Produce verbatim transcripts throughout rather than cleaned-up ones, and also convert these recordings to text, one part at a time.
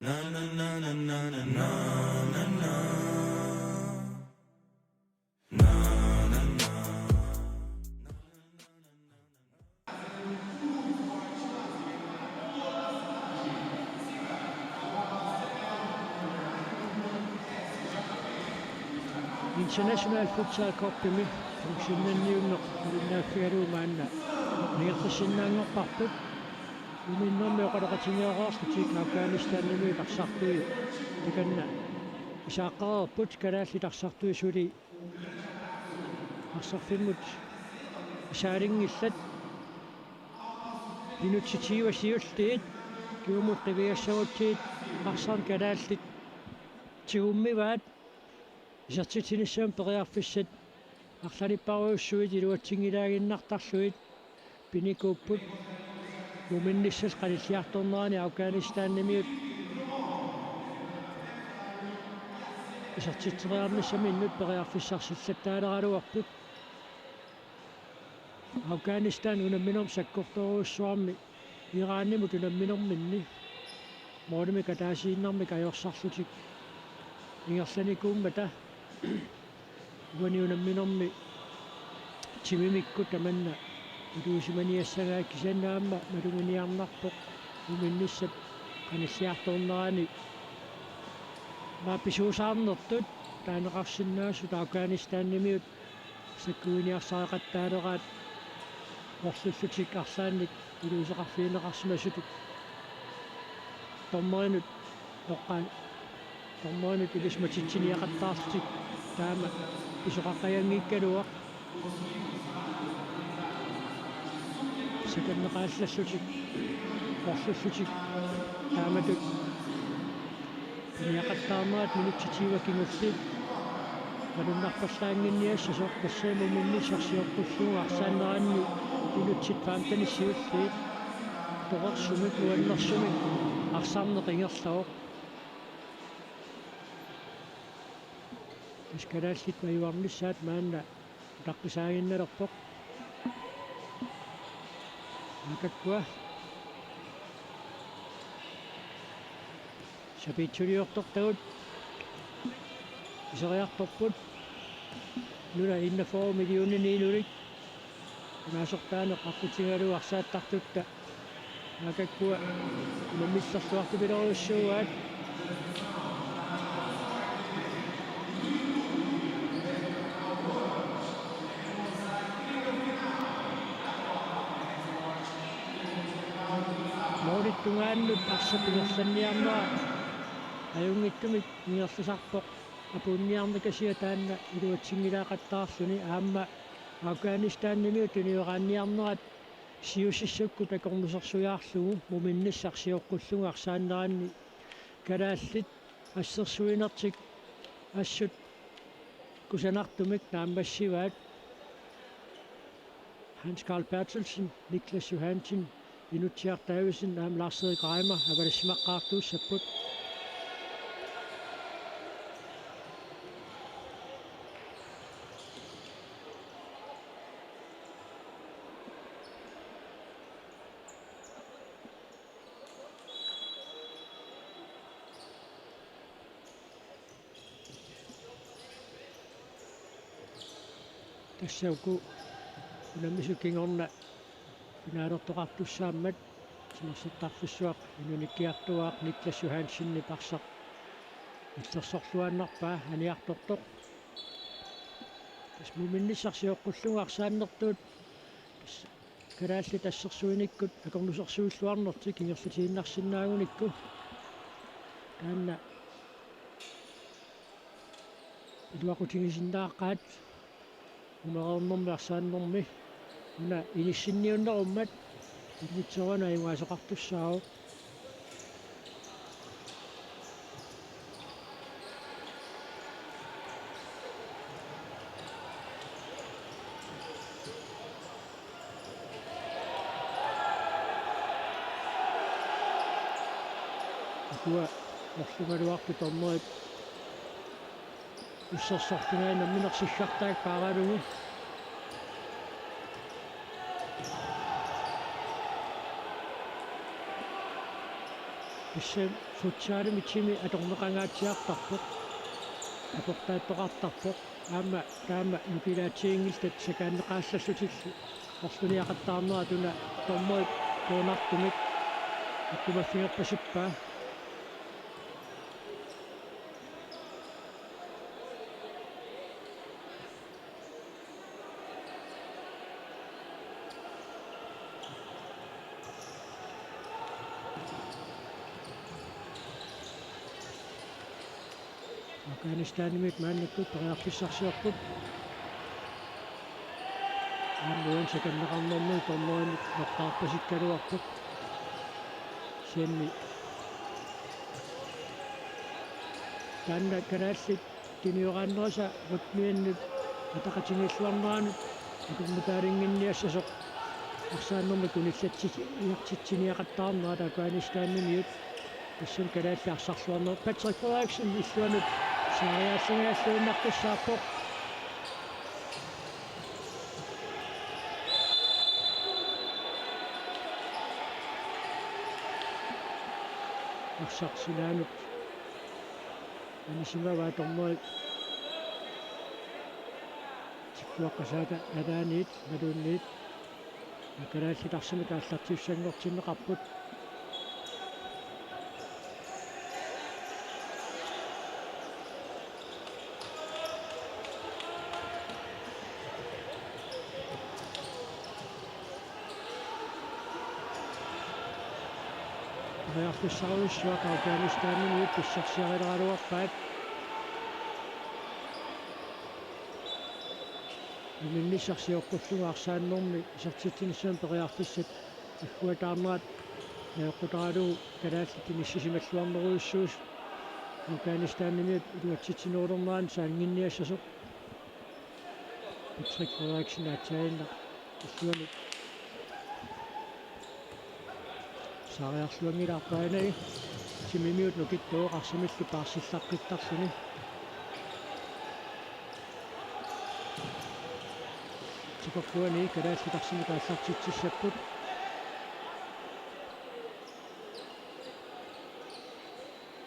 International Futsal Cupimi ukiunnanniunneq malinnaaffigalugu maanna angerlarsinnaanngorparput. Umiinnermi oqaloqatigiiaarlutik Afghanistanimi arsartui takanna isaaqqareerput, kalaallit arsartui suli arsarfimmut isaalinngillat. Minutsit tyve siulliit kingumut qiviassagutsigit arsarneq kalaallit tigummivaat. Isertitsinissamut periarfissat arlalippassuit iluatsinngilaaginnartarlugit pinikuupput. Muminnissap qanilliartornerani Afghanistanimiut isertitseriarnissaminnut periarfissarsillattaaleraluarput. Afghanistan unamminermi sakkortoorujussuarmi Iranimut unamminerminni målimik ataasiinnarmik ajorsarlutik ingerlanikuummata uani unamminermi timimikkut tamanna iluusimaniassagaat, kisianni aamma maluginiarnarpoq muminnissap qanilliartornerani. Maani pisuusaarnertut taaneqarsinnaasut Afghanistanimiut sakkuiniarsareqattaaleraat orlullutik arlaannik iluiseqarfigineqarsimasutut. Dommerinut oqqaa-, dommerinut ilisimatitsiniaqattaarlutik taama pisoqaqqajanngikkaluaq. Sakanneqaallallutik orlullutik taamatut piniaqattaarnerat minutsit tyve kingulliit malunnarpallaannginniassasoq, tassalu muminnissaq sioqqullugu arsaanneranni minutsit femten siulliit torersumik nuannersumik arsarneq ingerlavoq. Tassa kalaallit majuarnissaat maanna utaqqisaaginnalerpoq. Maannakkut sapiitsuliortortagut iseriartorput. Nuna enogfyrre millioniniinnik unaasortaaneq aqqutigalugu arsaattartutta. Maannakkut unammillerluartupilorujussuugaat. Målit tungaannut arsap ingerlanniarnera ajunngitsumik ingerlasarpoq. Apuunniarnikasia taanna iluatsinngilaaqattaarluni aamma Afghanistanimiut tunioraanniarnerat siusissukkut akornusersuiarlugu muminnissaq sioqqullugu arsaanneranni kalaallit assersuinertik assut kusanartumik naammassivaat. Hans Karl Berthelsen, Niklas Johansen, Inutsiaq Davidsen aamma Lars Erik Reimer avalassimaqqaartuussapput. Tassa uku unammisut kingorna finaalertoqartussaammat timersortarfissuaq inuunikkiartuaaq Niklas Johansenip arsaq illersorluinnarpaa aniartortoq. Tassa muminnissaq sioqqullugu arsaannertut tassa kalaallit assersuinikkut akornusersuilluarnertik ingerlatiinnarsinnaagunikku. Taanna iluaqutigisinnaaqqaat umereernermi arsaannermi una inissinniunnerummat inngitsoorani ajugaasoqartussaavoq. Ukua orlugaluartut dommerit ussersortungaani nammineq siggartaat paaralugu. Tassa futsalimi timi atorneqangaatsiartarpoq. Aportaattoqartarpoq. Aamma taama nukilaatiginngillat sakaanneqaassallutillu orluniaqattaarneratut una dommerit tuunartumik ikkumaffigerpasippaa. Afghanistanimiit maannakkut periarfissarsiorput. Aamma uani sakanneqarnermut dommerimut noqqaarpasikkaluarput. Kisianni taanna kalaallit tunioraannerisa rytmiannut ataqatigiilluarneranut akornutaalinnginniassasoq arsaannermik unillatsit iartitsiniaqattaarnerat Afghanistanimiut. Tassani kalaallit arsarluarnerat Patrick Frederiksen illuanut saariaallangajallunnaqqissaarpoq. Arsaq sinaanut anisimavaa dommerit tikkuaqqasaata nalaaniit naluunniit. Kalaallit arsamik aallartiussanngortinneqarput. Periarfissarujussuaq Afghanistanimiut pissarsiarileraluarpaat. Uminnissaq sioqqullugu arsaannermi isertitsinissamut periarfissat agguataarnerat najoqqutaralugu kalaallit inissisimalluarnerujussuusut. Afghanistanimiut iluatsitsinerulernerannut saannginniassasoq. Patrick Frederiksen aatsaannaq illuanut saariarluanngilaarpaa, aana timimiut nukittuuq arsamillu paarsillaqqittarluni. Tikorluani kalaallit arsamik aallartitsissapput.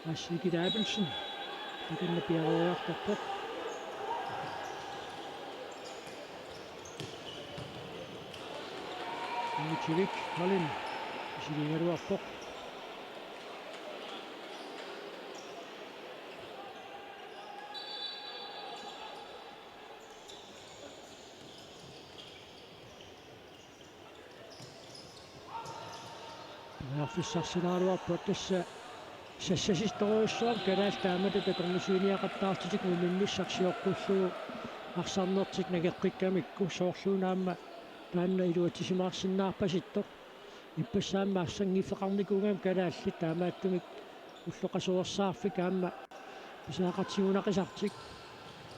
Mads Egede Abelsen takanna piareeriartorpoq. Dimitri Kolding isiliigaluarpoq. Periarfissarsilaaraluarpoq tassa sassasissorujussuarmik kalaallit taamatut akornusiiniaqattaartitik uminnissaq sioqqullugu arsarnertik nangeqqikkamikku, soorluuna aamma taanna iluatsisimaarsinnaarpasittoq. Ippassaq aamma assanngiffeqarnikuugami kalaallit taamaattumik ulloqasoorsaarfik aamma pisariaqartigunaqisartik.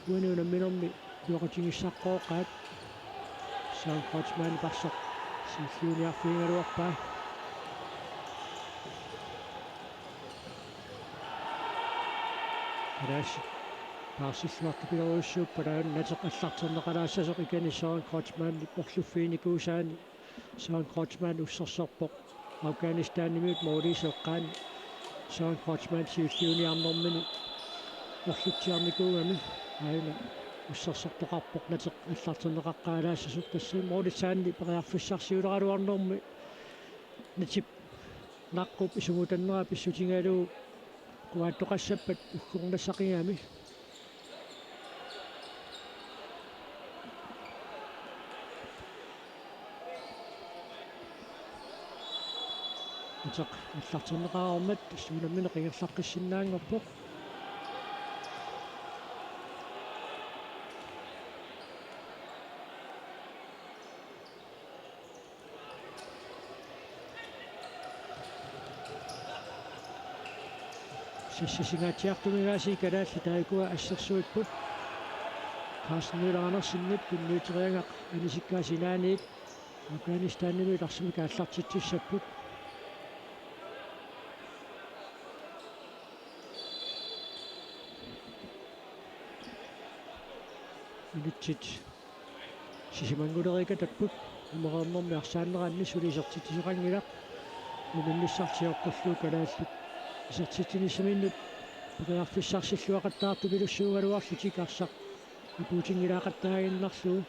Uani unamminermi iluaqutigissaqqooqaat. Søren Kreutzmannip arsaq siulliuniarfigigaluarpaa. Kalaallit paarsilluartupiloorujussuupput aana nateq allarterneqalaassasoq, ikani Søren Kreutzmannip orluffiginikuusaani. Søren Kreutzmann ussersorpoq Afghanistanimiut målip eqqaani. Søren Kreutzmann siulliuniarnermini orlutsiarnikuugami aana ussersortoqarpoq nateq allarterneqaqqaalaassasoq. Tassa målip saanni periarfissarsiuleraluarnermi natip naqqup isumutannera pissutigalugu quaattoqassappat uggornassaqigami. Nateq allarterneqareermat tassa unammineq ingerlaqqissinnaanngorpoq. Sassasingaatsiartumiigaasiit kalaallit taakku assersuipput. Carsten Møller Andersenip tunniuteriagaq anisikkaa sinaaniit Afghanistanimiut arsamik aallartitsissapput. Minutsit sisamanngulerikatapput. Amereernermi arsaanneranni suli isertitsisoqanngilaq. Uminnissaq sioqqullugu kalaallit Isertitsinissaminnut periarfissarsilluaqattaartupilussuugaluarlutik arsaq apuutinngilaaqattaaginnarlugu.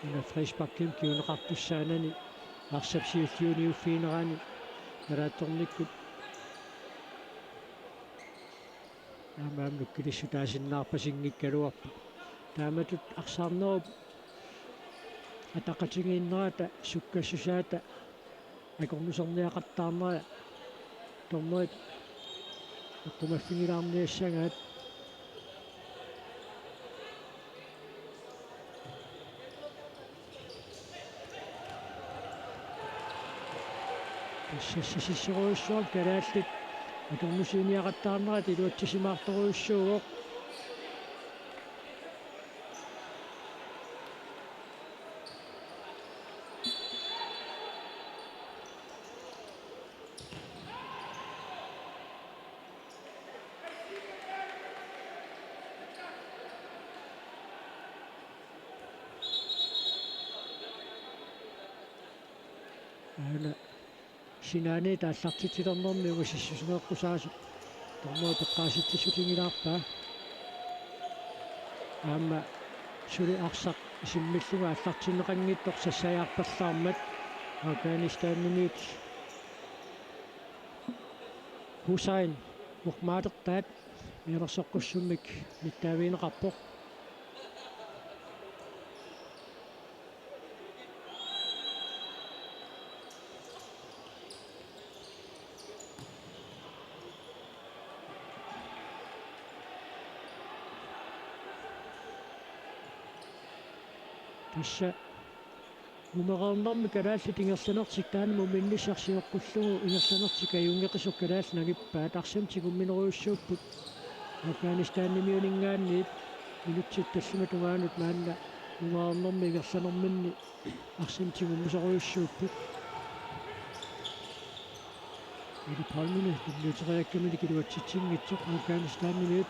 Una frisparkimik kinguneqartussaanani arsap siulliuniuffiginerani nalaatsornikkut aamma nukilissutaasinnaarpasinngikkaluarpoq. Taamatut arsarnerup ataqatigiinnerata sukkassusaata akornuserniaqattaarnera dommerit eqqumaffigilaarniassagaat. Tassa sisissorujussuaq kalaallit akornusiiniaqattaarnerat iluatsisimaartorujussuuvoq. Aana sinaaniit aallartitsilernermi ungasissusimeeqqusaasoq dommerit eqqaasitsissutigilaarpaa. Aamma suli arsaq isimmillunga aallartinneqanngitsoq sassajaarpallaarmat Afghanistanimiut Hussain uqmaatertaat mianersoqqussummik nittaavigineqarpoq. Tassa mumereernermi kalaallit ingerlanertik taanna muminnissaq sioqqullugu ingerlanertik ajunngeqisoq kalaallit nangippaat. Arsamik tigumminerujussuupput Afghanistanimiuninngaanniit minutsit tallimat tungaanut maanna mumereernermi ingerlanerminni arsamik tigummisorujussuupput. Filip Holmene tunniuteriakkaminik iluatsitsinngitsoq Afghanistanimiut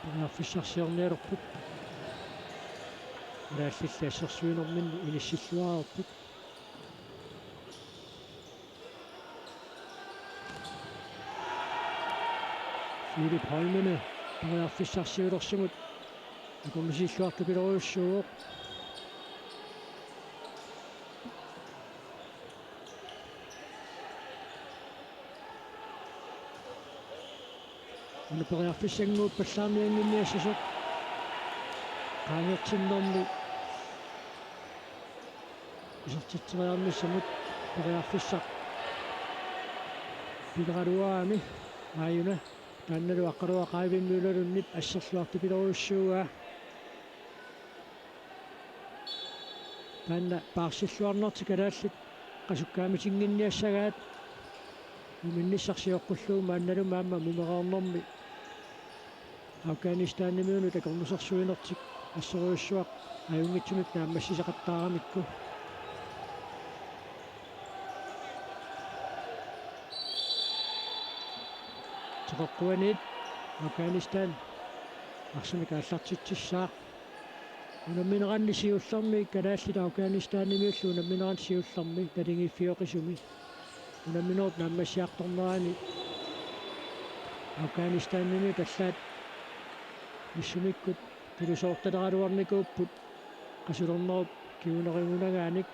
periarfissarsiornialerput. Kalaallit assersuinerminni inissilluareerput. Filip Holmene periarfissarsiulersimut akornusiilluartupilorujussuuvoq. Una periarfissannguuppallaarniannginniassasoq qaangertinnermi isertitseriarnissamut periarfissaq pileraluarami aajuna taannalu Aqqaluaq Qaavimmiup Unalunnip asserluartupilorujussuuaa. Taanna paarsilluarnertik kalaallit qasukkaamitinnginniassagaat muminnissaq sioqqullugu maannalumi aamma mumereernermi Afghanistanimiunut akornusersuinertik assorujussuaq ajunngitsunut naammassisaqattaaramikku. Teqeqquaniit Afghanistan arsamik aallartitsissaaq. Unammineranni siullermi kalaallit Afghanistanimiullu unammineranni siullermi naligiiffioqisumi. Unamminerup naammassiartornerani Afghanistanimiut allaat missumikkut tulusoortaleraluarnikuupput qasulernerup kingunerigunagaanik.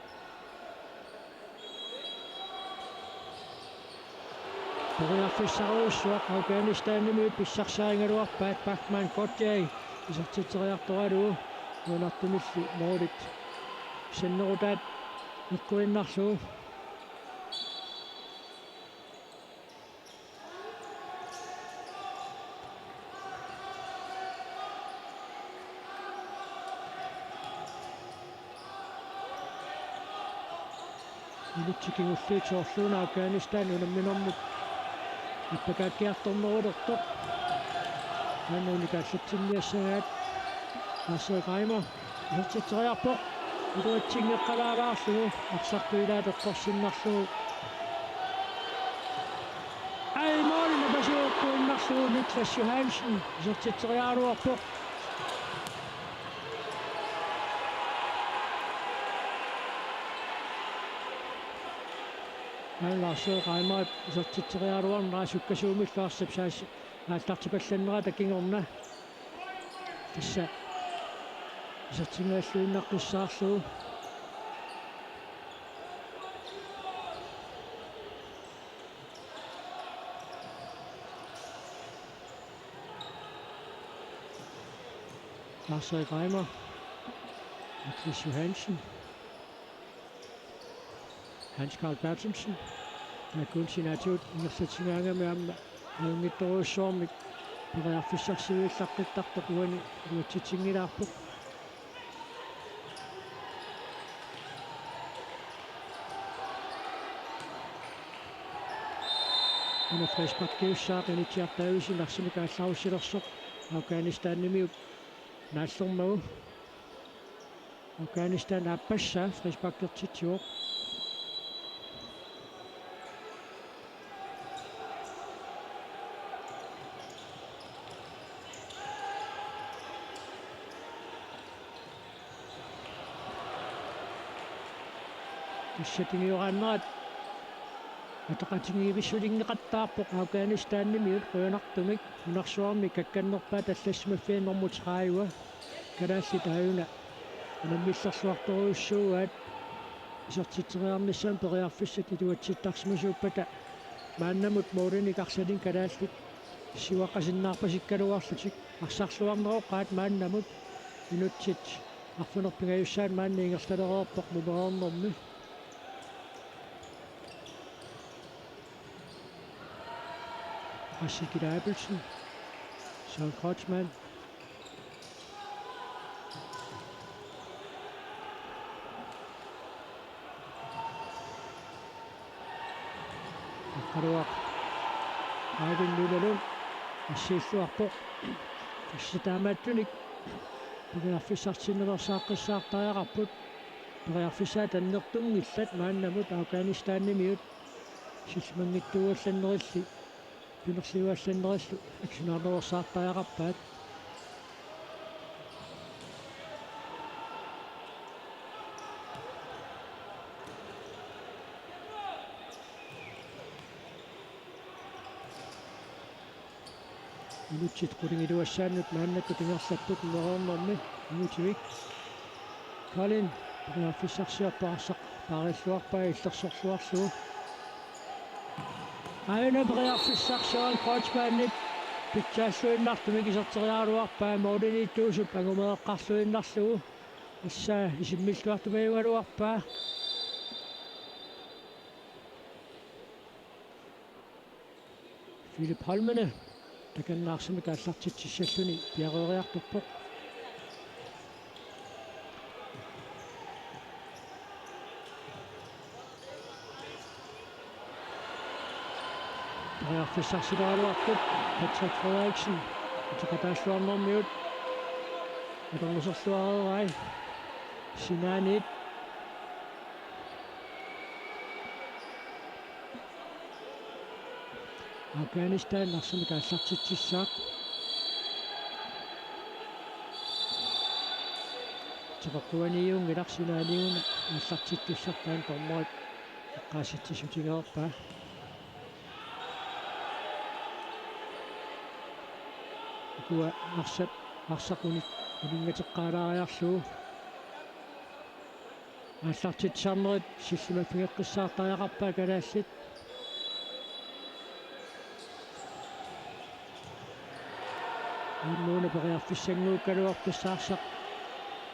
Periarfissarujussuaq Afghanistanimiut pissarsiarigaluarpaat. Bahman Kotjai isertitseriartoralugu nuanartumilli målit sinnerutaat eqquinnarlugu. Minutsit kingulliit soorluuna Afghanistan unamminermut appakaakkiartornerulertoq. Taanna unikaallatsinniassagaat. Nasser Reimer isertitseriarpoq. Iluatsinngeqqalaarlugu arsartuilaat eqqorsinnarlugu. Ai, måli napasuuguinnarlugu Niklas Johansen isertitseriaraluarpoq. Aana Lars Reimer isertitseriaraluarnera sukkasuumillu arsap saas- aallartipallannerata kingorna. Tassa isertinngilluinnaqqissaarlugu. Lars Reimer. Niklas Johansen. Hans Karl Berthelsen. Taakkuupput sinaatigut ingerlatsigaangami aamma ajunngitsorujussuarmik periarfissarsiuillaqqittartoq uani uatsitsinngilaarpoq. Una frisparkiussaaq Initsi Artaavisi arsamik aallarussilersoq Afghanistanimiut naallermagu. Afghanistan aappassaa frisparkertitsivoq. Tassa tungujorneraat ataqatigiivissuleqattaarpoq Afghanistanimiut qujanartumik nunarsuarmi kakkannerpaat allassimaffiani nummer tredive. Kalaallit aajuna unammillerluartorujussuugaat isertitseriarnissamut periarfissat iluatsittarsimasuuppata maannamut målinik arlalinnik kalaallit siuaqqasinnaarpasikkaluarlutik arsarluarneroqaat maannamut. Minutsit arfineq-pingajussaat maanna ingerlalereerpoq mumereernermi. Rassi Kila Abelsen. Søren Kreutzmann. Aqqaluaq Aavin Nulalund assiilluarpoq. Tassa taamaattunik periarfissarsiornersaaqqissaartariaqarput. Periarfissaat annertunngillat maannamut Afghanistanimiut sillimanngitsuugallannerilli pinerliugallannerillu akisunaarnersaartariaqarpaat. Minutsit qulingiluassaannut maannakkut ingerlapput mumereernermi. Minutsit. Kalin periarfissarsiorpoq arsaq paarilluarpaa illersorluarlugu. Aajuna periarfissarsiorpoq Kreutzmannip pitsaalluinnartumik iserteriaraluarpaa målimiittuusup angumeeqqarluinnarlugu. Tassa isimmilluartumajugaluarpaa. Philip Holmene takanna arsamik aallartitsissalluni piareeriartorpoq. Periarfissarsileraluarput Patrick Frederiksen ateqataalluarnermiut atornuserluareerai sinaaniit. Afghanistan arsamik aallartitsissaaq. Teqeqquaniiunngilaq sinaaniuna aallartitsissartaa, dommerit eqqaasitsissutigereerpaa. Ukua arsat arsaq uni-, uninngateqqaalaariarlugu. Aallartitsisarnerit sillimaffigeqqissaartariaqarpaat kalaallit. Aamma una periarfissannguukkaluarpoq tassa arsaq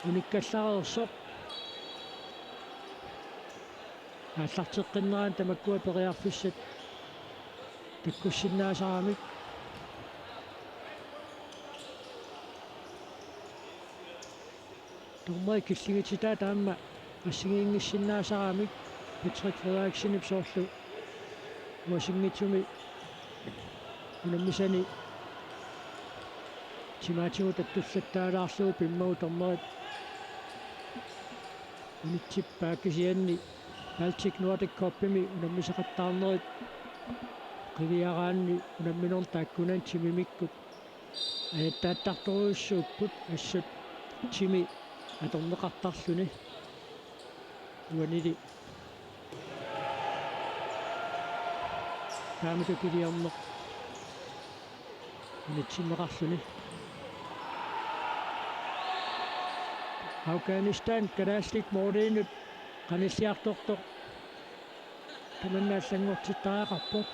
unikkallareersoq. Aallarteqqinnerani tamakkua periarfissat takkussinnaasaramik. Dommerit killigititaat aamma assigiinngissinnaasaramik Patrick Frederiksenip soorlu uasinngitsumi unammisani timaatigut attullattaalaarlugu pimmagu dommerit unitsippaat, kisianni Baltic Nordic Cupimi unammisaqattaarnerit qiviaraanni unamminermi taakkunani timimikkut ajattaattartorujussuupput, assut timi atorneqartarluni. Uanili taamatut kiliorneq unitsinneqarluni. Afghanistan kalaallit måliinut qanilliartortoq tamanna allanngortittariaqarpoq.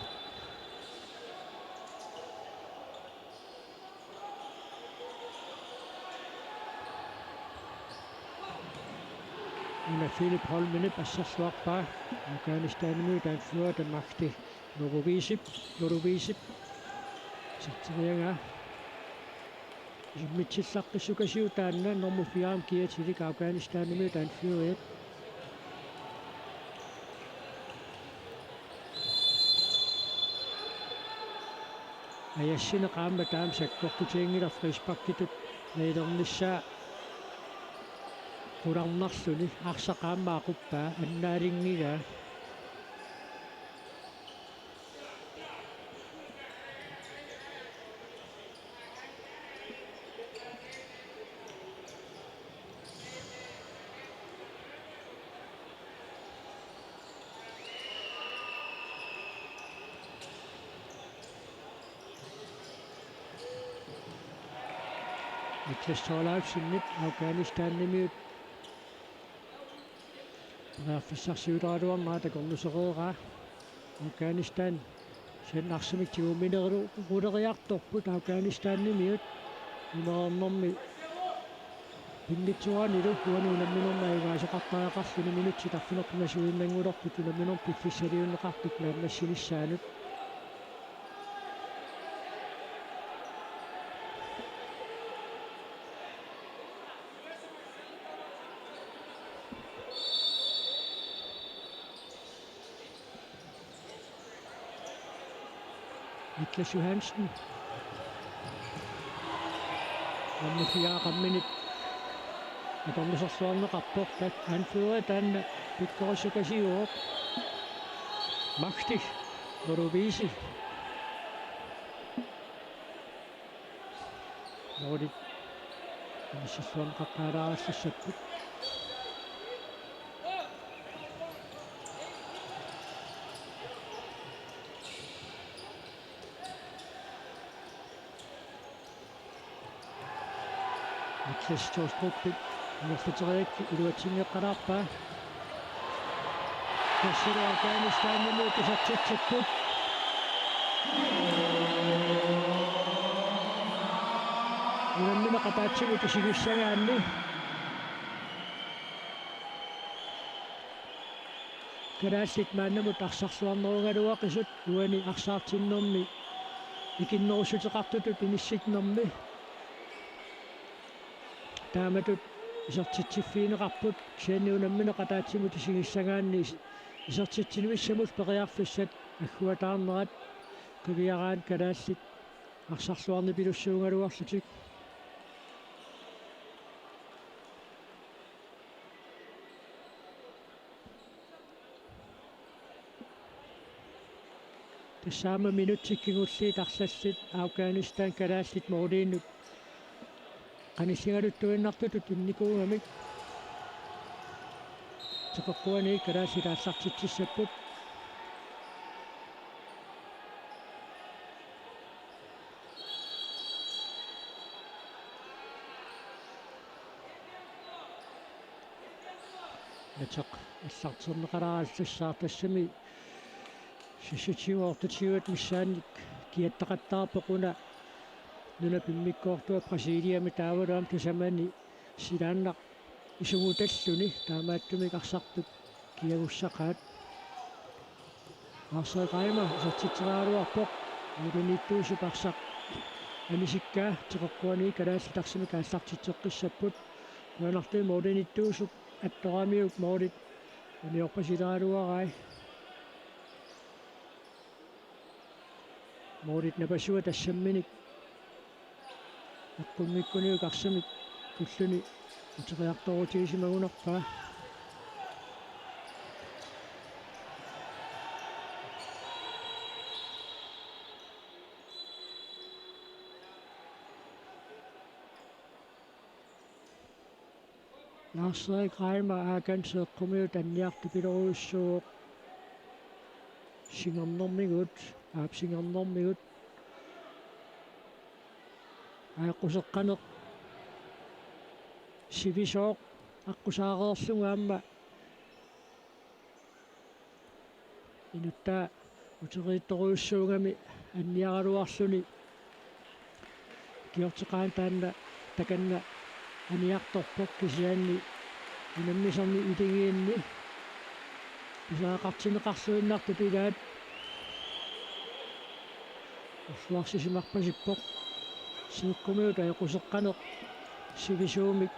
Una Philip Holmenip asserluarpaa, Afghanistanimiut anfører Mahdi Nuruvisip, Nuruvisip. Iserteriaraa. Isimmitsillaqqissukasiuk taanna nummer fire-mut kiatilik Afghanistanimiut anføreriat. Ajassineq aamma taama sakkortutiginngilaq frisparkitut nalilernissaa qularnarluni, arsaq aamma aquppaa, annaalinngilaa. Niklas Thorleifsenip Afghanistanimiut periarfissarsiuleraluarnera takornusereeraa. Afghanistan kisianni arsamik tigumineruleruartorput Afghanistanimiut. Imeernermi pinngitsooranilu uani unamminermi ajugaasoqartariaqarluni minutsit arfineq-pingasuinnanngulerput unamminermi piffissaliunneqartut naammassinissaanut. Niklas Johansen. Nummer fire-mut qamminit atornersorluarneqarpoq, taanna anføreri taanna pikkorissukasiuvoq. Mahdi Nuruvisi. Målit inissilluarneqaqqaalaarallassapput. Niklas Thorstrupip ingerlateriaraa iluatsinngeqqalaarpaa. Tassalu Afghanistanimiut isertitsipput. Unammineq ataatsimut isigissagaanni kalaallit maannamut arsarluarnerugaluaqisut uani arsaartinnermi ikinnerussuteqartutut inissinnermi. Taamatut isertitsiffigineqarput, kisianni unammineq ataatsimut isigissagaanni is-, isertitsinissamut periarfissat agguataarnerat qiviaraanni kalaallit arsarluarnipilussuugaluarlutik. Tassa aamma minutsit kingulliit arlallit Afghanistan kalaallit måliinut qanilligaluttuinnartutut innikuugamik. Teqeqquaniit kalaallit aallartitsissapput. Ateq aallartinneqalaarallassaaq, tassami seksogtyve otteogtyve missaannik kiattaqattaarpoq una nunap immikkoortua Brasiliami taavalu aamma tasamani silaannaq isugutalluni, taamaattumik arsartut kiagussaqaat. Arsaq Reimer isertitseraluarpoq, målimiittuusup arsaq anisikkaa. Teqeqquaniit kalaallit arsamik aallartitseqqissapput. Qujanartumik målimiittuusup attoramiuk målit uniorpasileraluarai. Målit napasua tassamminik eqqunngikkunniuk arsamik kulluni uteriartorutigisimagunarpaa. Lars-Erik Reimer, Aakan, Seeqqumiut anniartupilorujussuuvoq. Singernermigut, aap, singernermigut. Ajoquseqqaneq sivisooq, aqqusaareerlugu aamma inuttaa uteriittorujussuugami anniaraluarluni. Kiorteqaaq taanna takanna aniartorpoq, kisianni unammisani iligiinni pisariaqartinneqarluinnartup ilaat ulluarsisimaqpasippoq. Seeqqumiut ajoquseqqaneq sivisuumik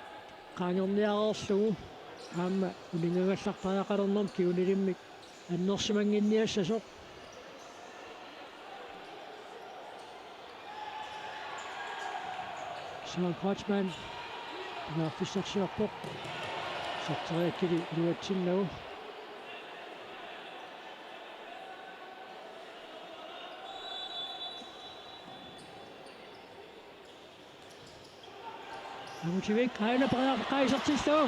qaangerniareerlugu aamma uninngagallartariaqalernermik kingunilimmi annersimannginniassasoq. Søren Kreutzmann periarfissarsiorpoq. Sorteriakkili iluatsinnagu. Angutivik aajuna periarfissaq isertillugu.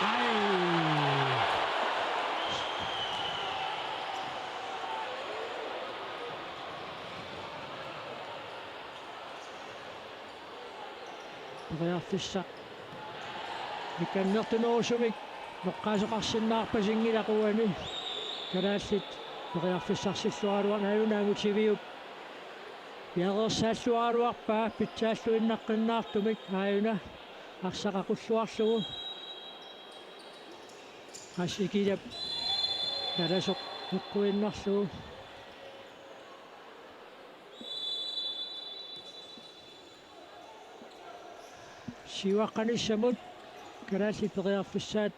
Ai. Periarfissaq nikannertunerusumik noqqaasoqarsinnaarpasinngilaq uani. Kalaallit periarfissarsilluaraluarput, aajuna Angutiviup piareersaalluaraluarpaa pitsaalluinnaqqinnaartumik, aajuna arsaq aqulluarlugu. Qassit ikilap nalasoq eqquinnarlugu. Siuaqqanissamut kalaallit periarfissaat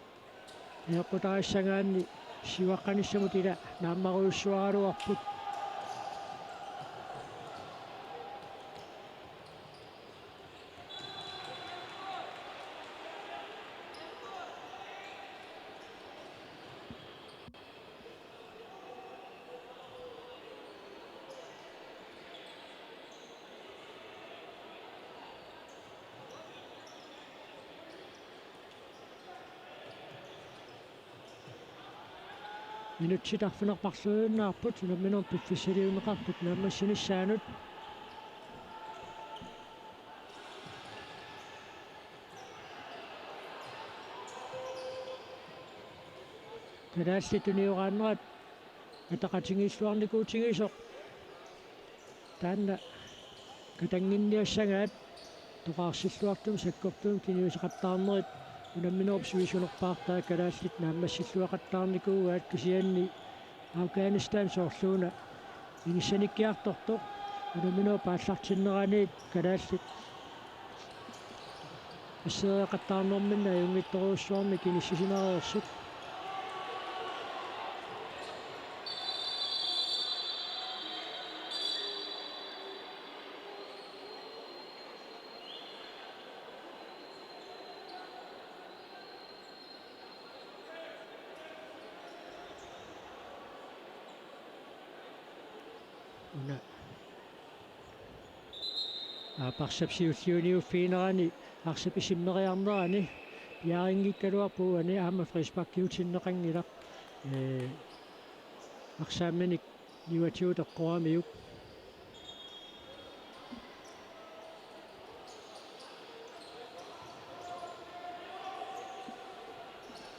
ajoqutarissagaanni siuaqqanissamut ila naammarujussuaraluarput. Minutsit arfineq-marluinnaapput unamminermi piffissaliunneqartut naammassinissaanut. Kalaallit unioraannerat ataqatigiilluarnikuutigisoq taanna katannginniassagaat toqaarsilluartumik sakkortuumik kinguneqattaarnerit unamminerup sivisunerpaartaa kalaallit naammassilluaqattaarnikuugaat, kisianni Afghanistan soorluuna inissanikkiartortoq unamminerup aallartinneraniit kalaallit assereeqattaarnerminni ajunngitsorujussuarmik inissisimareersut. Una aap, arsap siulliuniuffiginerani, arsap isimmeriarnerani piarinngikkaluarpoq uani, aamma frisparkiutinneqanngilaq. Ee, arsaamminik niuatigut eqqoramiuk.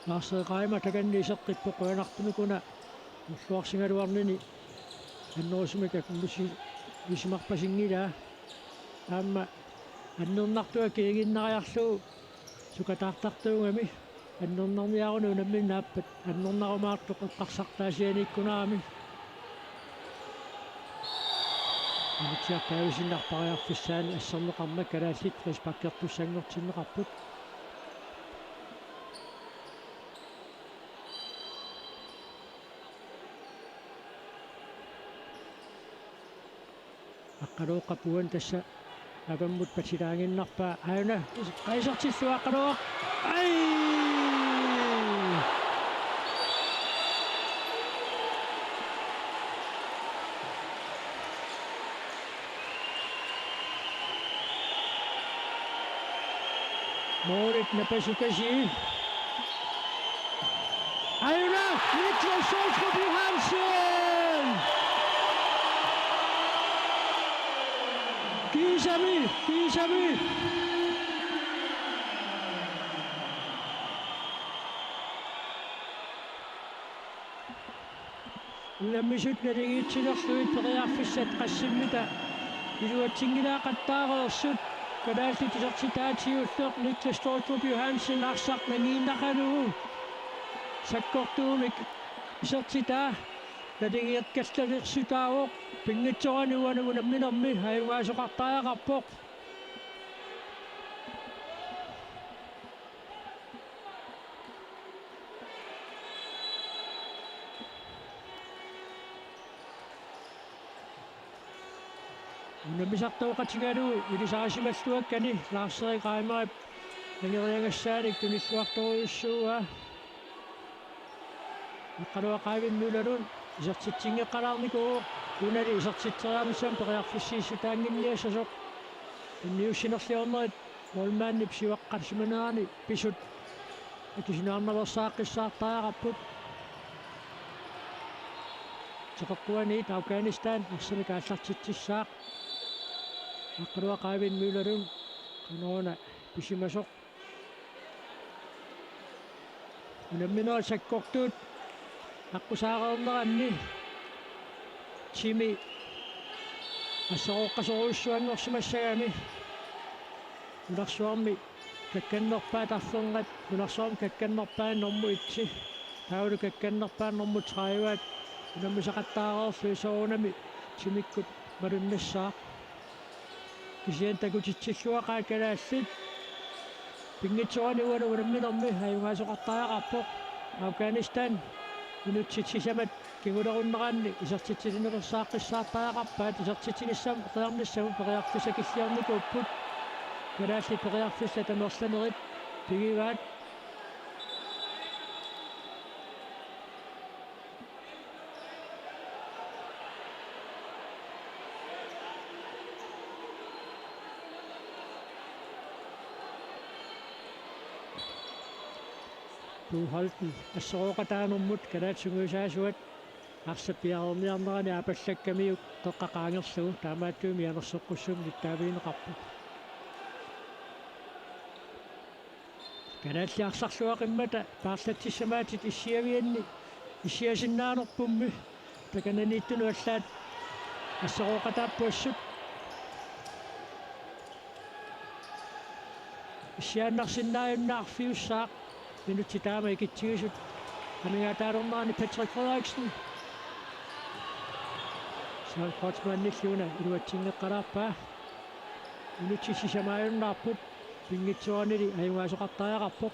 Lars-Erik Reimer takanna iseqqippoq, qujanartumik una ulluarsigaluarnini annerusumik akunnuttuarsimaarpasinngilaa. Aamma annernartunga kiiginnariarlugu sukataartartuugami. Annernarniaruni unammineq naappat annernarumaartoq eqqarsartaasianiikkunarami. Anitsiartaavisinnaarpariarfissaani asserneqarmat kalaallit frisparkertussanngortinneqarput. Aqqalooqap uani tassa avammut patilaaginnarpaa, aajuna isertillugu Aqqalooq. Ai! Målit napasukasii. Aajuna, Niklas Sostrup Johansen! Kiisami, kiisami! Unammisut naligiitsilerlugit periarfissat qassimmita iluatsinngilaaqattaareersut, kalaallit isertitaatigut Niklas Sostrup Johansen arsaq nangiinnaqalugu sakkortuumik isertitaa naligiikkallalersutaavoq, pinngitsoorani uani unamminermi ajugaasoqartariaqarpoq. Unammisartooqatigalugu ilisarisimalluakkani Lars-Erik Reimerip angeriagassaanik tunilluartorujussuuaa. Aqqaluaq Eivind Møllerlund isertitsinngeqqalaarnikuuvoq, unali isertitseriarnissamut periarfissiissutaannginniassasoq. Tunniussinerliornerit målmandip sivaqqarsimanerani pisut akisunaarnaveersaaqqissaartariaqarput. Teqeqquaniit Afghanistan arsamik aallartitsissaaq. Aqqaluaq Eivind Møllerlund qanoruna pisimasoq. Unamminerit sakkortuut aqqusaareerneranni timi asserooqqasorujussuanngorsimassagami nunarsuarmi kakkannerpaat arfernat, nunarsuarmi kakkannerpaat normu et, taavalu kakkannerpaat normu tredive unammisaqattaareerlugit soorunami timikkut malunnassaaq. Kisianni takutitsilluaqaat kalaallit. Pinngitsoorani uani unamminermi ajugaasoqartariaqarpoq. Afghanistan minutsit sisamat kingulerunneranni isertitsinilersaaqqissaartariaqarpaat, isertitsinissamut periarnissamut periarfissat killiornikuupput. Kalaallit periarfissat amerlanerit pigivaat. Bo Holten asserooqataanermut kalaallit sungiusaasuat arsap piareerniarnerani aapallakkamiuk qeqqa qaangerlugu, taamaattumik mianersoqqussummik nittaavigineqarpoq. Kalaallit arsarluaqimmata paarlatsissamaatit issiavianni issiasinnaanerpummi takananiittunut allaat asserooqataapput assut. Issiaannarsinnaajunnaarfiussaaq minutsit taama ikitsigisut amigaataalernerani Patrick Frederiksen. Saul Kreutzmannillu una iluatsinngeqqalaarpaa. Minutsit sisamaajunnaarput, pinngitsooranili ajugaasoqartariaqarpoq.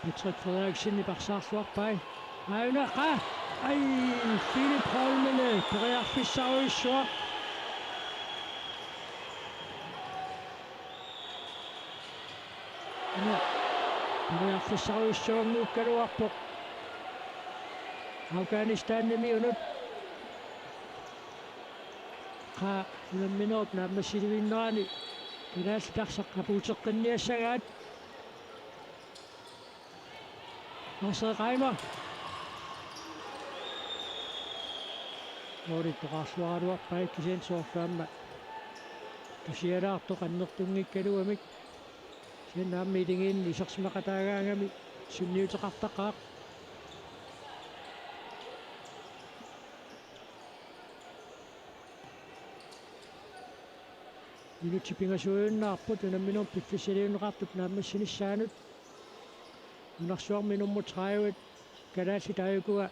Patrick Frederiksenip arsaarluarpai. Aajuna, qa-, ai, Philip Holmene periarfissarujussuaq. Una periarfissarujussuanngikkaluarpoq Afghanistanimiunut. Qaa unamminerup naammassilivinnerani kalaallit arsaq apuuteqqinniassagaat. Lars-Erik Reimer. Målittoqarluaraluarpaa, kisianni soorlu aamma tusialaartoq annertunngikkaluamik. Kisianni aamma iligiinni isersimaqataagaangami sunniuteqartaqaaq. Minutsit pingasuujunnaarput unamminerup piffissaliunneqartup naammassinissaanut. Nunarsuarmi nummer tredive kalaallit aajukua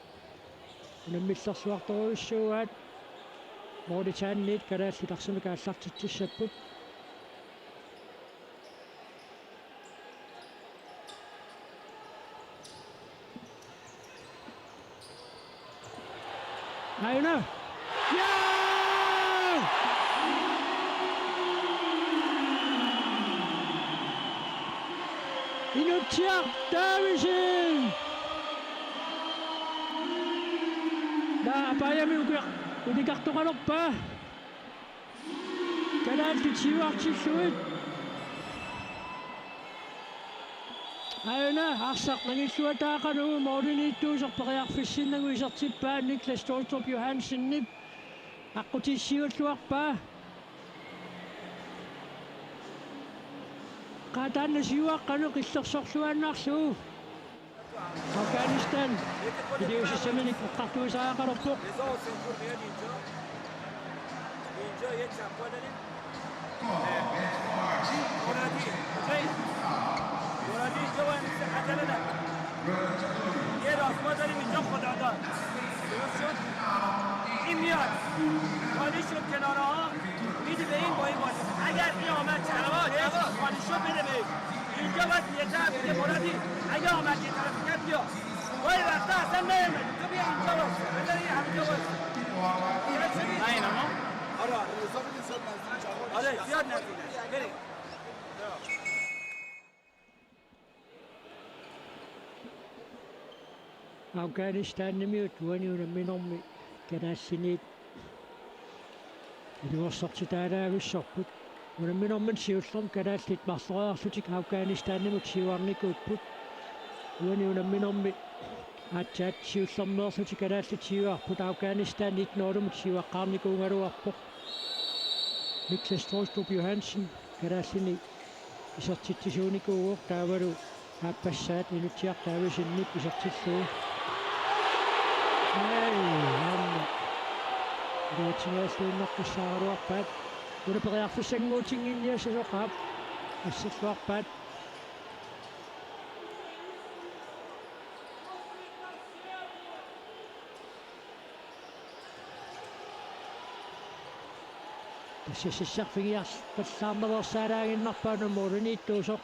unammillerluartorujussuugaat. Målitaanniit kalaallit arsamik aallartitsissapput. Aajuna. Ja! Inutsiaq Davidsen! Apaajami ukiaq ulikartoqalerpaa. Kalaallit siuartillugit. Aajuna arsaq nangilluataaqalugu målimiittuusoq periarfissinnagu isertippaa Niklas Tolstrup Johansenip aqqutissiuulluarpaa. Qaa taanna siuaqqanut qillersorluaannarlugu. Afghanistan iliuusissaminik eqqartuisariaqalerpoq. Afghanistanimiut uani unamminermi kalaalliniit iluarsortitaalaavissorput. Unamminermini siullermi kalaallit marloriarlutik Afghanistanimut siuarnikuupput. Uani unamminermi aatsaat siullermeerlutik kalaallit siuarput, Afghanistan et nul-imut siuaqqaarnikuugaluarpoq. Niklas Tolstrup Johansen kalaallini isertitsisuunikuuvoq, taavalu aappassaat Inutsiaq Davidsenip isertillugu. Ai, aamma. Iluatsingajalluinnaqqissaaraluarpaat. Una periarfissannguutinnginniassasoq aap. Asserluarpaat. Tassa sassarfigiarpallaarnaveersaalaaginnarpaa una målimiittuusoq.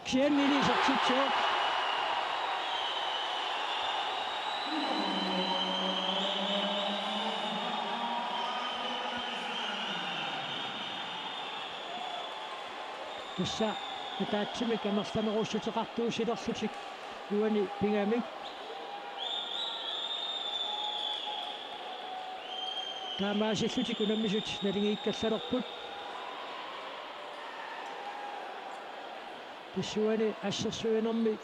Kisiannili isertitsivoq. Tassa ataatsimik amerlanerussuteqartuussilerlutik uani pigamik. Taamaasillutik unammisut naligiikkallalerput. Tassuuna assersuinermi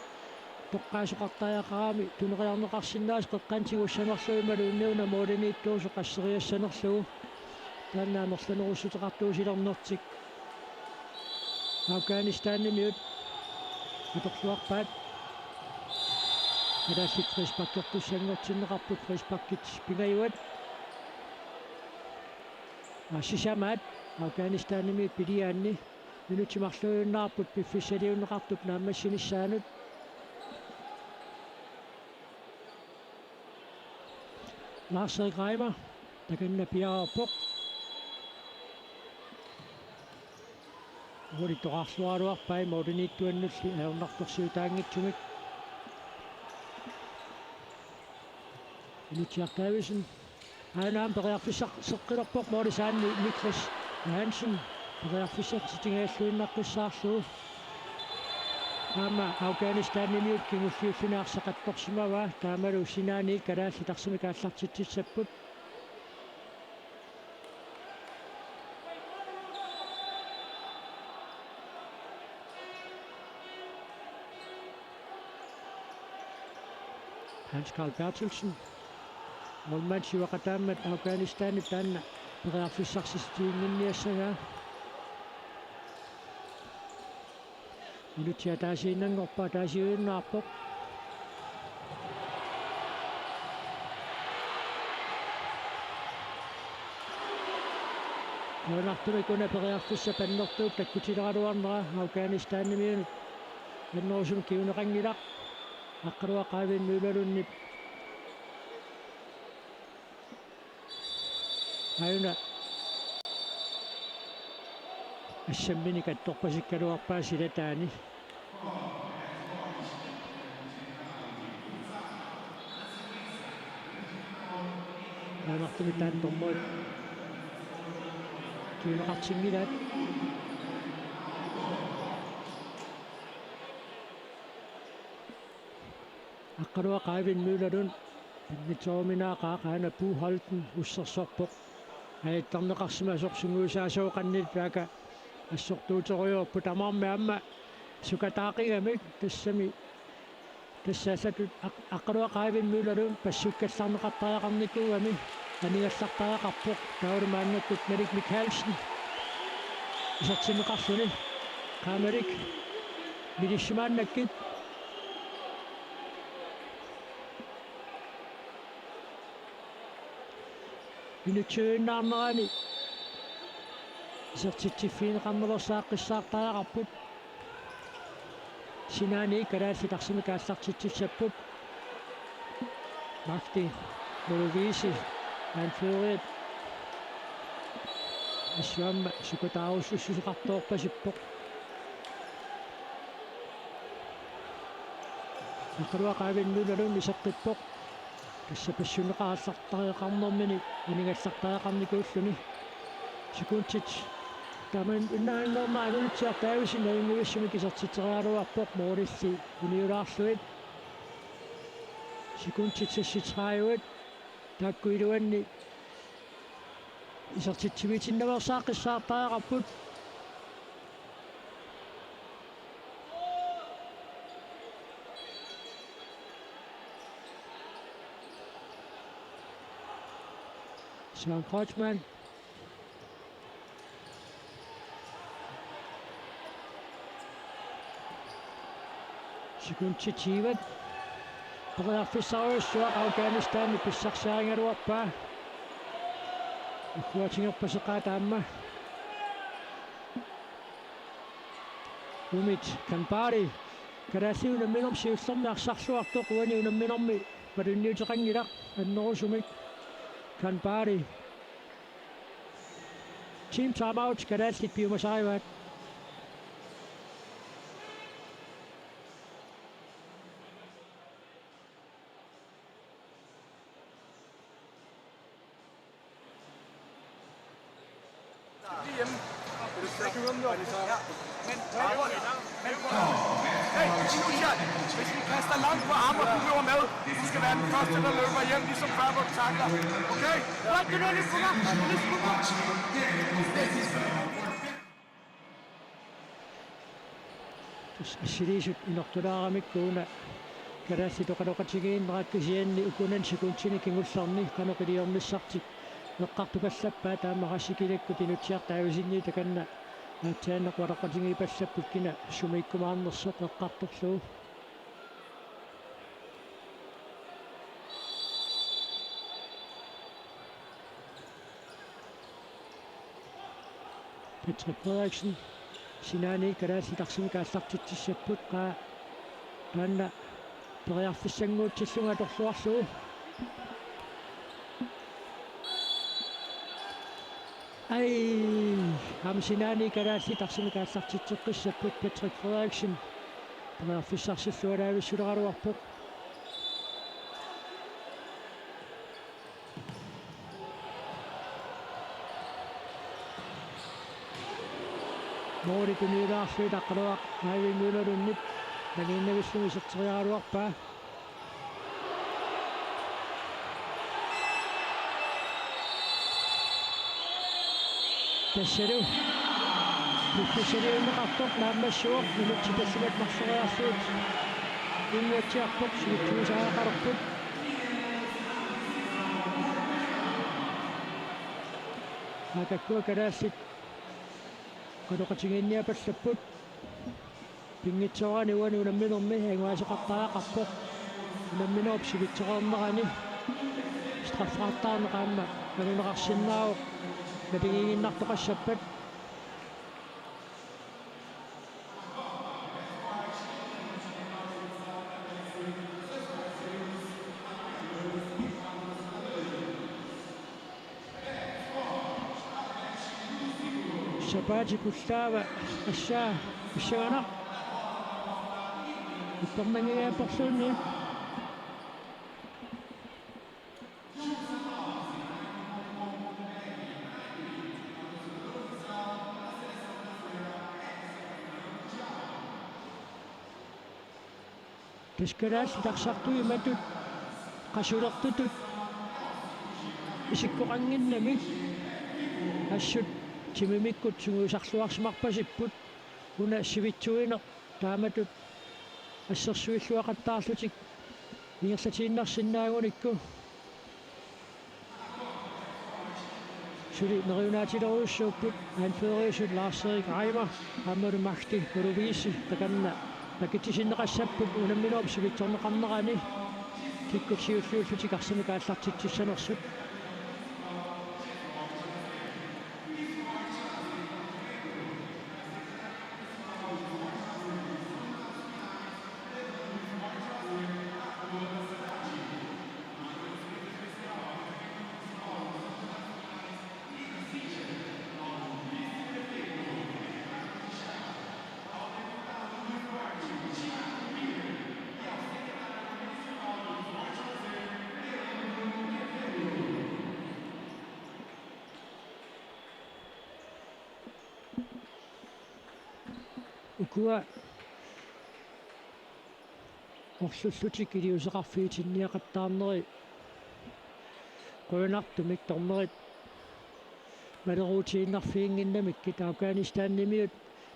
toqqaasoqartariaqarami tuneriarneqarsinnaasoq qeqqanut tigussanerlugu imaluunniit una målimiittuusoq asseriassanerlugu. Taanna amerlanerussuteqartuussilernertik. Afghanistanimiut atorluarpaat. Kalaallit frisparkertussanngortinneqarput, frisparkit pingajuat. Aa, sisamaat Afghanistanimiut piliaanni. Minutsit marluujunnaarput piffissaliunneqartup naammassinissaanut. Lars Erik Reimer takanna piareerpoq. Uulittoqarluaraluarpai målimiittuannulli ajornartorsiutaanngitsumik. Inutsiaq Davidsen. Aana aamma periarfissaq seqqilerpoq, målisaanni Niklas Johansen periarfissartitsigajalluinnaqqissaarlugu. Aamma Afghanistanimiut kingulliulluni arsaq attorsimavaa, taamalu sinaaniit kalaallit arsamik aallartitsissapput. Hans Karl Berthelsen. Målmandip ivaqataammat Afghanistanip taanna periarfissarsissutiginnginniassagaa. Minutsit ataasiinnanngorput, ataasiujunnaarpoq. Qujanartumik una periarfissaq annertuup takkutileraluarnera Afghanistanimiunut annerusumik kinguneqanngilaq. Aqqaluaq Eivind Møllerlundip aajuna assamminik attorpasikkaluarpaa silataani. Qujanartumik taanna dommerit kinguneqartinngilaat. Aqqaluaq Eivind Møllerlund Pinngitsooruminaaqaaq aana Puuholten ussersorpoq. Ajattarneqarsimasoq sungiusaasooqannilu taakku assortuuterujoorput tamarmik aamma sukataaqigamik tassami tassa allatut Aq-, Aqqaluaq Eivind Møllerlund passukkallarneqartariaqarnikuugami aningallartariaqarpoq taavalu maannakkut Malik Mikaelsen isertinneqarluni. Qaamalik milissi maannakkut. Minuttuinnaarnerani isertitsiffigineqarnerlersaaqqissaartariaqarput. Sinaani kalaallit arsamik aallartitsissapput. Mahdi Molovisi anføreriat assut aamma sukataarussussuseqartoorpasippoq. Aqqaluaq Eivind Møllerlund iseqqippoq. Tassa passunneqarallartariaqarnermini aningallartariaqarnikuulluni. Sekundit tamanna innaannerma Nutsiaq Davidsen ajunngivissunik isertitseriaraluarpoq målilli uniulaarlugit. Sekundit seksogtredive. Taakku iluanni isertitsivitiinnaveersaaqqissaartariaqarput. Søren Kreutzmann. Sekundit tyve. Periarfissarujussuaq Afghanistan pissarsiarigaluarpaa. Ukkuatigerpaseqaat aamma. Umid Kanbari. Kalaallit unamminermi siullermi arsarluartoq uani unamminermi malunniuteqanngilaq annerusumik. Kanbari. Team timeout, kalaallit piumasarivaat. Hey, Sinushat, hvis vi kaster langt på ham, og du løber med, du skal være den første, der løber hjem, ligesom før, hvor du takler. Okay? Assiliisut inortulaaramikku una kalaallit oqaloqatigiinnerat kisianni ukunani sekundinik kingullerni qanoq iliornissartik eqqartukallappaat aamma qassikkilakkut Nutsiaq Davidseniit takanna aatsaannaq oqaloqatigiippallapput kina sumiikkumaarnersoq eqqartorlugu. Patrick Frederiksen, sinaani kalaallit arsamik aallartitsissapput qaa taanna periarfissannguutsillugu atorluarlugu. Ai, aamma sinaani kalaallit arsamik aallartitseqqissapput Patrick Frederiksen. Periarfissarsilluaraavissuleraluarpoq. Måli tuniulaarlugu Aqqaluaq Eivind Møllerlundip nangiinnavilluni iserteriaraluarpaa. Tassalu piffissaliunneqartoq naammassivoq minutsit tallimat marloriarlugit. Inuuatsiarpoq sivitsuusaajaqalerput. Maannakkut kalaallit oqaloqatigiinniappallapput. Pinngitsoorani uani unamminermi anguniagaqartariaqarpoq. Unamminerup sivitsoqarnerani straffertarneq aamma anguneqarsinnaavoq naligiiginnartoqassappat. Sapaatip ullaava assaa pissanganaq. Uppernanngigaapporluunniit. Tassa kalaallit arsartut imatut Qasulertutut isikkoqannginnamik assut timimikkut sungiusarluarsimarpasipput, una sivitsuineq taamatut assersuilluaqattaarlutik ingerlatiinnarsinnaagunikku. Suli neriunaatilerujussuupput anførerisut Lars Erik Reimer aammalu Mahdi Noroviisi, takanna pakitsisinneqassapput unamminerup sivitsorneqarnerani kikkut siulliullutik arsamik aallartitsissanersut. Ukua orlullutik iliuuseqarfigitinniaqattaarneri qujanartumik dommerit maleruutiinnarfiginnginnamikkit. Afghanistanimiut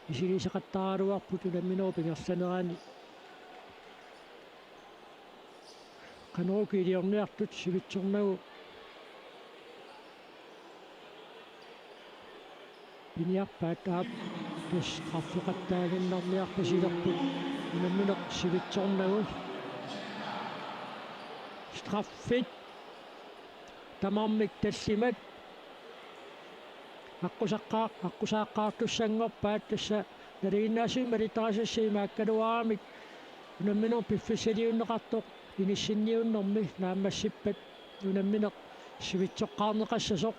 misiliisaqattaaraluarput unamminerup ingerlanerani. Qanoq iliorniartut sivitsornagu piniarpaat, aap, tassa straffeqattaaginnarniarpasilerput unammineq sivitsornagu. Straffit tamarmik tallimat aqqusaqqaa-, aqqusaaqqaartussanngorpaat, tassa nalinginnaasumik malittarisassat imaakkaluaramik unamminerup piffissaliunneqartoq inissinniunnermi naammassippat unammineq sivitsoqqaarneqassasoq,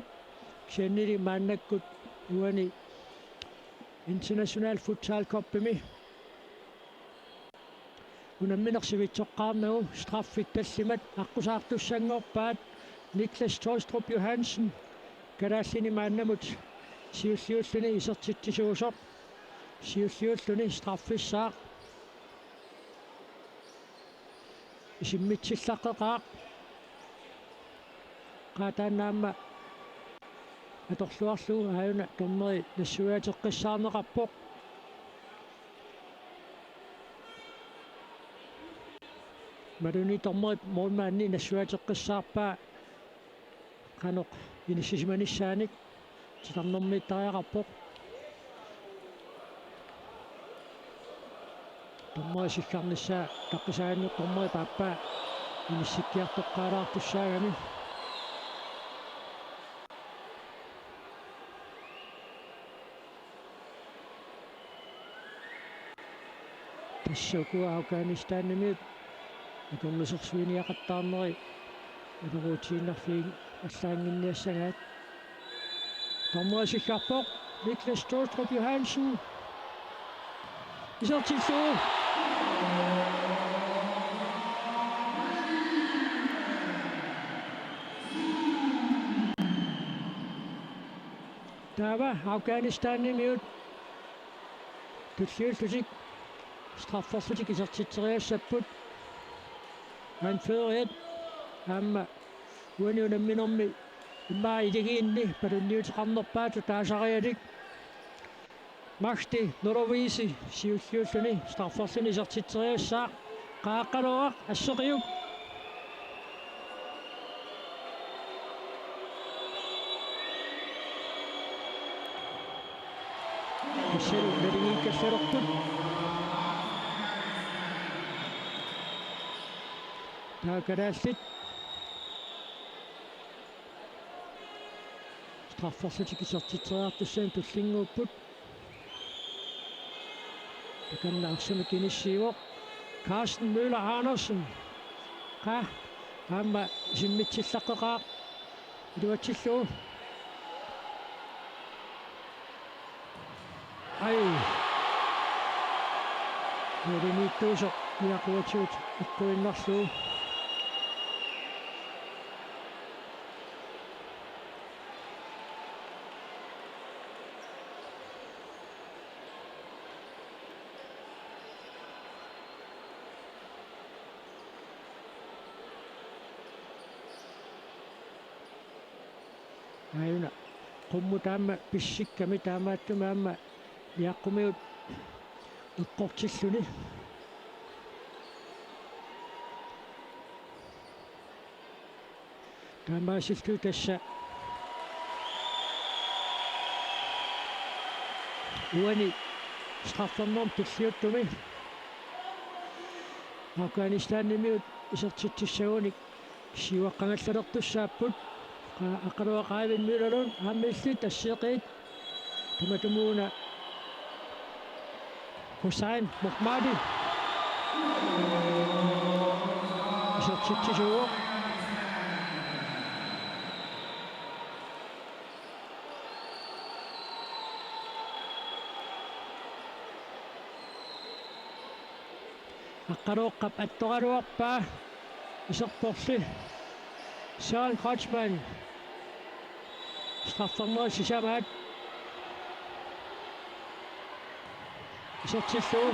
kisiannili maannakkut uani International Futsal Cupimi unammineq sivitsoqqaarnagu. Straffit tallimat aqqusaartussanngorpaat. Niklas Tolstrup Johansen kalaallini maannamut siulliulluni isertitsisuusoq, siulliulluni straffissaaq. Isimmitsillaqqeqaaq. Qaa taanna aamma atorluarlugu aajuna dommeri nassuiaateqqissaarneqarpoq. Imaluunniit dommerip målmandi nassuiaateqqissaarpaa qanoq inissisimanissaanik. Titarnermiittariaqarpoq. Dommeri siggarnissaa taqqisaaginnartoq, dommeri paappaa inissikkiartoqqaalaartussaagami. Tassa ukua Afghanistanimiut akornusersuiniaqattaarneri maleruutiinnarfigik allaannginniassagaat. Dommeri siggarpoq, Niklas Tolstrup Johansen. Isertillugu. Taava Afghanistanimiut tulliullutik strafferlutik isertitseriassapput. Anføreriat aamma uani unamminermi immaqa ilagiinni palunniuteqarnerpaatut taasarialik. Mahdi Noroviisi siulliulluni strafferluni isertitseriassaaq. Qaaqqaluaq asseqiuk. Tassalu naligiikkallalerput. Taava kalaallit strafferlutik isertitseriartussanik tullinnguupput. Takanna arsamik inissiivoq Carsten Møller Andersen. Qaa aamma isimmitsillaqqeqaaq iluatsillugu. Ai. Målimiittuusoq niaquatigut eqquinnarlugu. Aajuna qummut aamma pissikkami, taamaattumik aamma Iaqqumiut eqqortilluni. Taamaasilluni tassa uani straffernermi tulliuttumi Afghanistanimiut isertitsissagunik siuaqqangallalertussaapput. Qa-, Aqqaluaq Qaavin Møllerlund aamma illit assigiit. Tamatumuuna Hussain Mohammadi isertitsisuuvoq. Aqqaluoqqap attoraluarpaa iserporli Søren Kreutzmann. Straffernerit sisamaat isertillugu.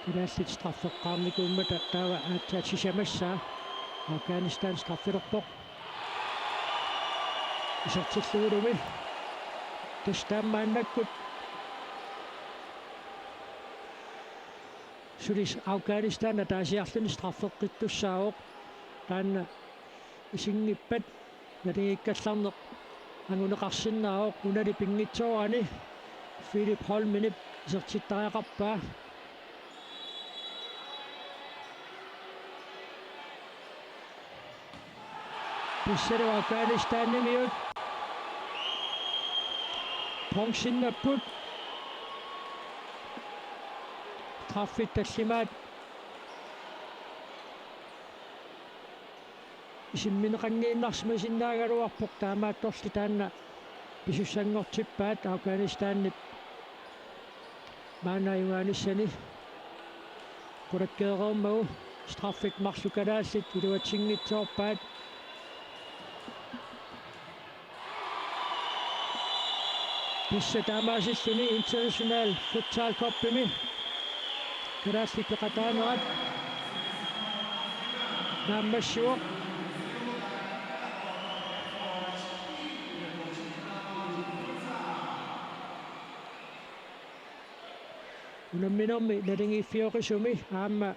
Kalaallit straffeqqaarnikuummata taava aatsaat sisamassaa. Afghanistan straffilerpoq. Isertillugulumi. Tassa taammaannakkut suli Afghanistan ataasiarluni straffeqqittussaavoq. Taanna isinngippat naligiikkallarneq anguneqarsinnaavoq, unali pinngitsoorani Philip Holmenip isertittariaqarpaa. Pissalu Afghanistanimiut bronzinnapput. Straffit tallimaat isimmineqanngiinnarsimasinnaagaluarpoq, taamaattorli taanna pisussanngortippaat Afghanistanip maanna ajugaanissani. Qulakkeereermagu straffit marluk kalaallit iluatsinngitsoorpaat. Tassa taamaasilluni International Futsal Cupimi kalaallit peqataanerat naammassivoq. Unamminermi naligiiffioqisumi aamma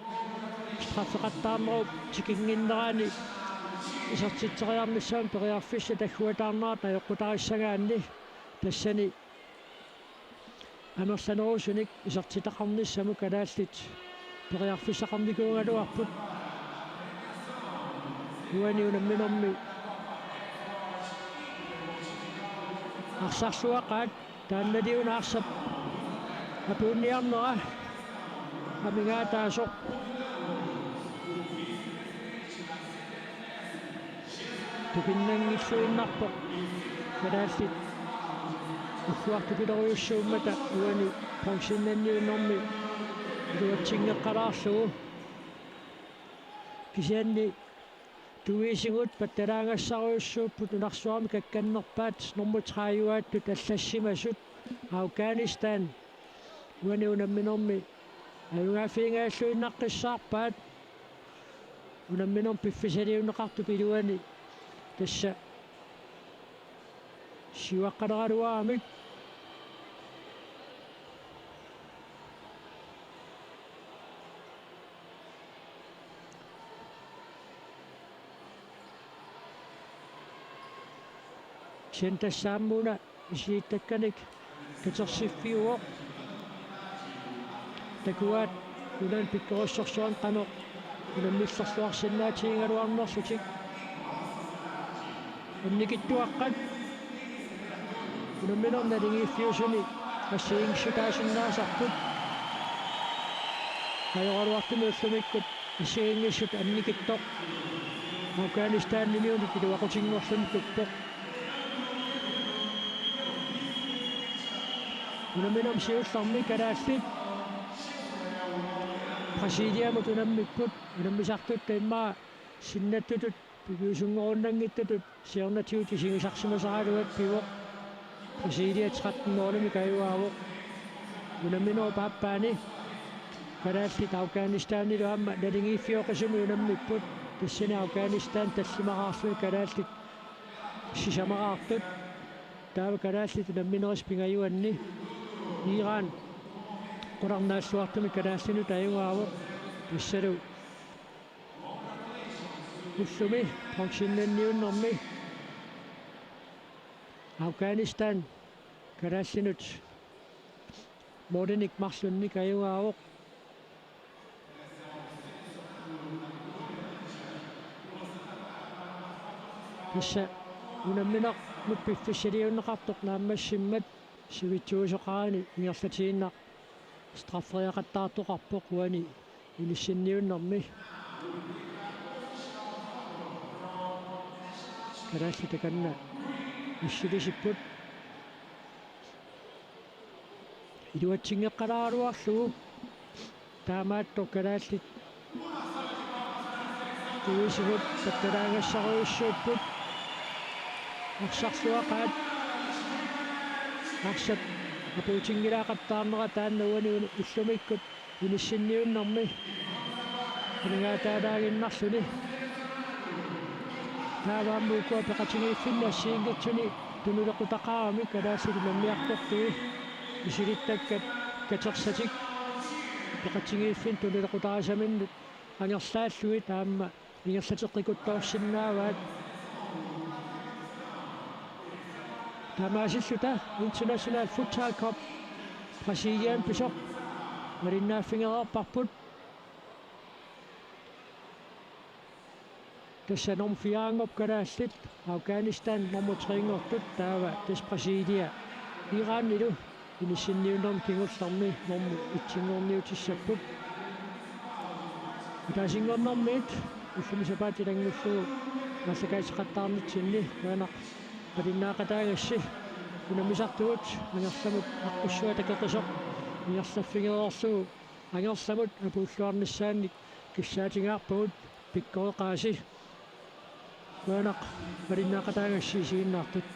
straffeqattaarnerup tikinnginnerani isertitseriarnissamut periarfissat agguataarnerat najoqqutarissagaanni tassani amerlanerusunik isertitaqarnissamut kalaallit periarfissaqarnikuugaluarput. Uani unamminermi arsarluaqaat. Taannaliuna arsap apuunniarnera amigaataasoq tupinnanngilluinnarpoq kalaallit ulluartupilerujussuummata uani bronzinnanniunnermi iluatsinngeqqalaarlugu. Kisianni tuiisigut pattalaagassarujussuupput nunarsuarmi kakkannerpaat normu tredive-aattut allassimasut. Afghanistan uani unamminermi ajugaaffigingajalluinnaqqissaarpaat. Unamminermi piffissaliunneqartup iluani tassa siuaqqaleraluaramik. Kisianni tassa aamma una isiittakkanik katersiffiuvoq. Takuaat nunani pikkorissorsuarnik qanoq unammillerluarsinnaatigigaluarnerlutik. Annikitsuaqqat unamminermi naligiiffiusuni assigiinngissutaasinnaasarput. Ajoraluartumik ullumikkut assigiinngissut annikittoq Afghanistanimiunit iluaqutinngorluni tuppoq. Unamminermi siullermi kalaallit Brasiliamut unammipput, unammisartut taamaasillutik piviusunngorunnaanngitsutut siornatigut isigisarsimasaraluat pivoq. Brasilia tretten-nulimik ajugaavoq. Unamminerup aappaani kalaallit Afghanistanilu aamma naligiiffioqisumik unammipput. Tassani Afghanistan tallimaqarluni kalaallit sisamaqartut. Taava kalaallit unamminerisa pingajuanni Iran qularnaalluartumik kalaallinut ajugaavoq. Tassalu ullumi bronzeniunnermi Afghanistan kalaallinut målinik marlunnik ajugaavoq. Tassa unamminermut piffissaliunneqartoq naammassimmat sivitsuusoqarani ingerlatiinnaq strafferiaqattaartoqarpoq uani inissinniunnermi. Kalaallit takanna missilisipput. Iluatsinngeqqalaaraluarlugu taamaattoq kalaallit tuisimut tattalaangassaruissuupput. Arsarluaqaat arsat apuutinngilaaqattaarnera taanna uani ullumikkut inissinniunnermi aningaataalaaginnarluni. Taava aamma ukua peqatigiiffinni assigiinngitsuni tunulequtaqaramik kalaallit unammiartortui misilittakkat katersatik peqatigiiffinni tunulequtarisaminnut angerlaallugit aamma ingerlateqqikuttoorsinnaavaat. Taamaasilluta International Futsal Cup Brasiliami pisoq malinnaaffigereerparput. Tassa nummer fire-nngorput kalaallit, Afghanistan nummer tre-nngortut, taava tassa Brasilia Iranilu inissinniunnermi kingullermi nummer et-inngorniutissapput. Ataasinngornermiit ullumi sapaatip ilanngullugu aallakaatitaasaqattaarnitsinni qujanaq malinnaaqataagassi. Unammisartugut angerlamut aqqussuaq takoqisoq ingerlaffigereerlugu angerlamut apuulluarnissaannik kissaatigaarpagut, pikkoreqaasi. Qujanaq malinnaaqataagassi isiginnaartut.